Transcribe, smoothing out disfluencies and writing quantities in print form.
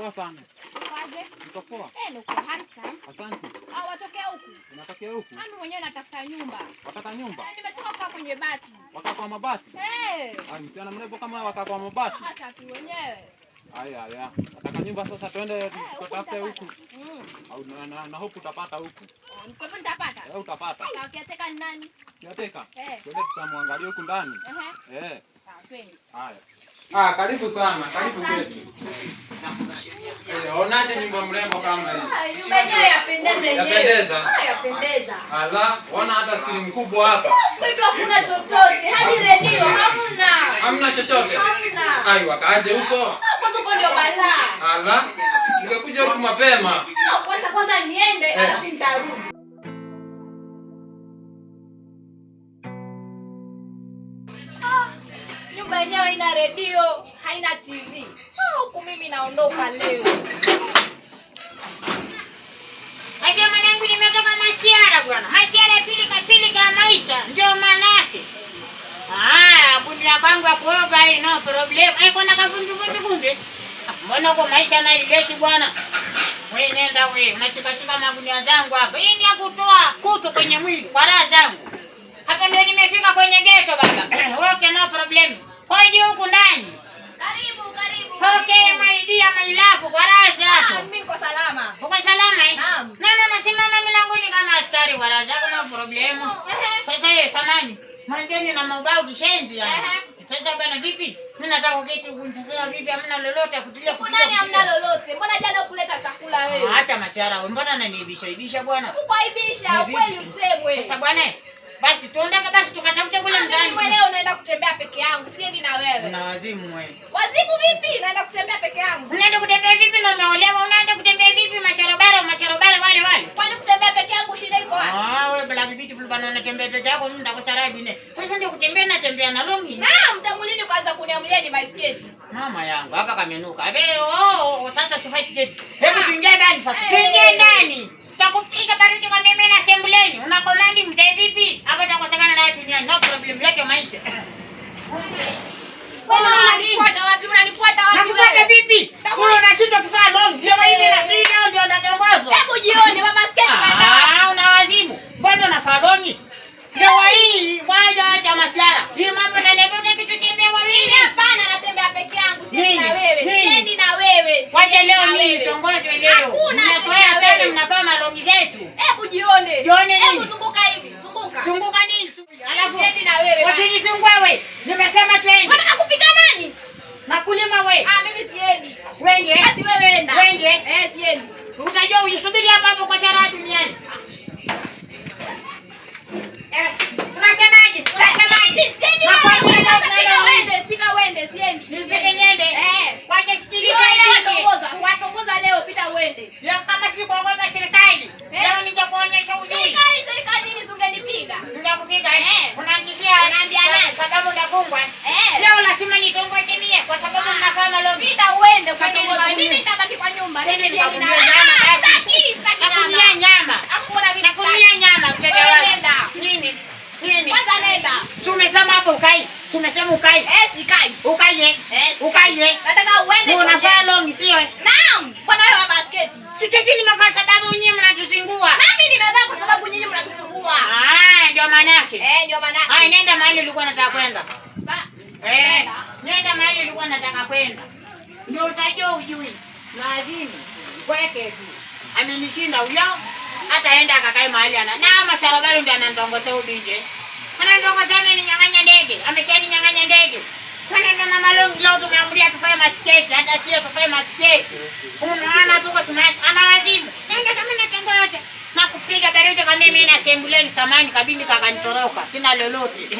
Poa sana. Ukoaje? Niko poa. Eh, uko handsome. Asante. Ah, watokea huku? Unatokea huku? Mimi mwenyewe natafuta nyumba. Wataka nyumba? Eh, nimechoka kukaa kwenye bati. Wakaa kwa mabati? Eh. Ah, msichana mrembo kama wakaa kwa mabati. Hata tu wenyewe. Haya haya. Nataka nyumba sasa, twende Eh, huku tutafute huku. nitapata. Au na hope utapata huku. Oh, kwa hivyo nitapata. Eh, utapata. Sawa, caretaker ni nani? Caretaker. Eh. Twende tutamwangalia huku ndani. Ehe. Eh. Sawa, twende. Haya. Ah, karibu sana. Karibu Asante. kwetu. Eh, onaje nyumba mrembo kama hii? Ah, nyumba yenyewe yapendeza yenyewe. Yapendeza? Ah, yapendeza. Ala, ona hata screen kubwa hapa. Kwetu hakuna chochote, hadi redio hamna. Hamna chochote. Hamna. Ai, wakaaje huko? Ah, kwanza huko ndio balaa. Ala, ungekuja huku mapema. Ah, wacha kwanza niende Eh. alafu nitarudi. Ah, nyumba yenyewe haina redio, haina TV. Ah, huku mimi naondoka leo. Ajua mwanangu, nimetoka masiara bwana, masiara pilika pilika ya maisha ndio maana yake. Ah, kundi la kwangu ya kuoga hii no problem. Eh, kuna kavumbi vumbi vumbi. Ah, mbona huko maisha na ileshi bwana? Wewe nenda wewe, unashikashika magunia zangu hapa. Hii ni ya kutoa kutu kwenye mwili kwa raha zangu. Hapa ndio nimefika kwenye ghetto baba. Okay, no problem. Koji huku ndani. Karibu, karibu. Okay, karibu. my dear, my love, kwa raha zako. Ah, mimi niko salama. Uko salama eh? Naam. Na nasimama mlangoni kama askari wala zako no problem. Ehe. Sasa yeye samani. Mwangeni na maubao kishenzi yani. Ehe. Sasa bana vipi? Mimi nataka kuketi huku sasa vipi hamna lolote ya kutilia Huku ndani hamna lolote. Mbona jana hukuleta chakula wewe? Acha mashara wewe, mbona ananiibisha ibisha bwana? Kukuaibisha, Ni vipi? ukweli usemwe. Sasa bwana, basi tuondoke basi tukatafute kule Ah, mimi mtaani. mwenyewe unaenda kutembea peke yangu, siendi na wewe. Una wazimu wewe. Wazimu vipi? Naenda kutembea peke yangu. Unaenda kutembea vipi na umeolewa? Unaenda kutembea vipi masharobaro masharobaro wale wale? Kwani kutembea peke yangu shida iko wapi? Ah, wewe black beautiful bana unatembea peke yako mimi nitakusarabi ne. Sasa ndio kutembea natembea na longi. Naam, tangu lini kwanza kuniamulia ni baiskeli? Mama yangu hapa kamenuka. Abe, oh, oh, sasa sifai siketi. Hebu Ah. tuingie ndani sasa. Eh. Tuingie ndani. Takupiga baruti kwa mimi na sembuleni. Una komandi mzee vipi? Hapa takosekana naye duniani. No problem yote maisha. Wewe unanifuata wapi? Unanifuata wapi? Nakufuata wewe? vipi? Wewe unashindwa kufaa long. Ndio hivi na mimi leo ndio natongozwa. Hebu jione baba sketi kaenda wapi? Ah, una wazimu. Mbona unafaa longi? Ndio hii waja acha masiara. Hii mambo na kitu tembea Mimi wawili. hapana, natembea peke yangu, siendi Nini? na wewe. Nini? Siendi na wewe. Wacha Siendi leo na mimi wewe. nitongozwe leo. Hakuna, Mnazoea siendi na sana wewe. mnafaa malongi zetu. Hebu jione. Jione nini? Hebu zunguka hivi, zunguka. Zunguka nini? Alafu Siendi na wewe. usinizungue wewe. Nimesema twende. Unataka kupiga nani? Nakulima wewe. Ah, mimi siendi. Wende. Basi wewe enda. Wende. Eh, siendi. Utajua ujisubiri hapa hapo kwa shara duniani. Eh, unasemaje? Unasemaje? Siendi Nakwambia wewe. leo Sasa pita tunaenda uende, pita uende, siendi. Nipite Siendi. niende. Eh. Wacha Sio sikiliza leo niende. watongozwa, watongozwa leo, pita uende. Leo kama sikuogopa serikali, Eh. leo ningekuonyesha uzuri. Serikali, serikali nini si ungenipiga? Ningekupiga. Eh. Unanitishia. Unaambia nani? Sababu ndafungwa. Eh. Leo lazima nitongoze mie kwa sababu Ah. mnafaa malongi. Pita uende Twende ukatongoze. nikakunywe. Mimi nitabaki kwa nyumba. Twende Mimi siendi na nikakunywe nyama Ah, basi. sitaki, sitaki Nakunulia nyama. nyama. Hakuna mimi. Nakunulia nyama mtoto Wewe wangu. nenda. Nini? Nini? Kwanza nenda. Si umesema hapo ukai? Si umesema ukai? Eh, sikai. Ukai eh? Eh, Ukai eh? nataka uende. Unafaa longi sio eh? Naam, bwana wewe wa basketi. Siketi nimevaa sababu nyinyi mnatuzingua. Nami nimevaa kwa sababu nyinyi mnatusumbua. Ah, ndio maana yake. Eh, ndio maana. Haya, nenda mahali ulikuwa unataka kwenda. Eh, Nenda. nenda mahali ulikuwa unataka kwenda. Ndio utajua ujui. Lazima kweke tu. Amenishinda huyo. Hata enda akakae mahali ana. Na masharabari ndio anandongoza huyu binje. Anandongoza ameninyang'anya ndege. Ameshaninyang'anya ndege. Kwenda na malongi leo tumeamria tufae masketi, hata sio tufae masketi. Unaona tuko smart, ana wazimu. Nenda kama natongoza. Na kupiga baruti kama mimi na sembuleni samani kabindi kakanitoroka. Sina lolote.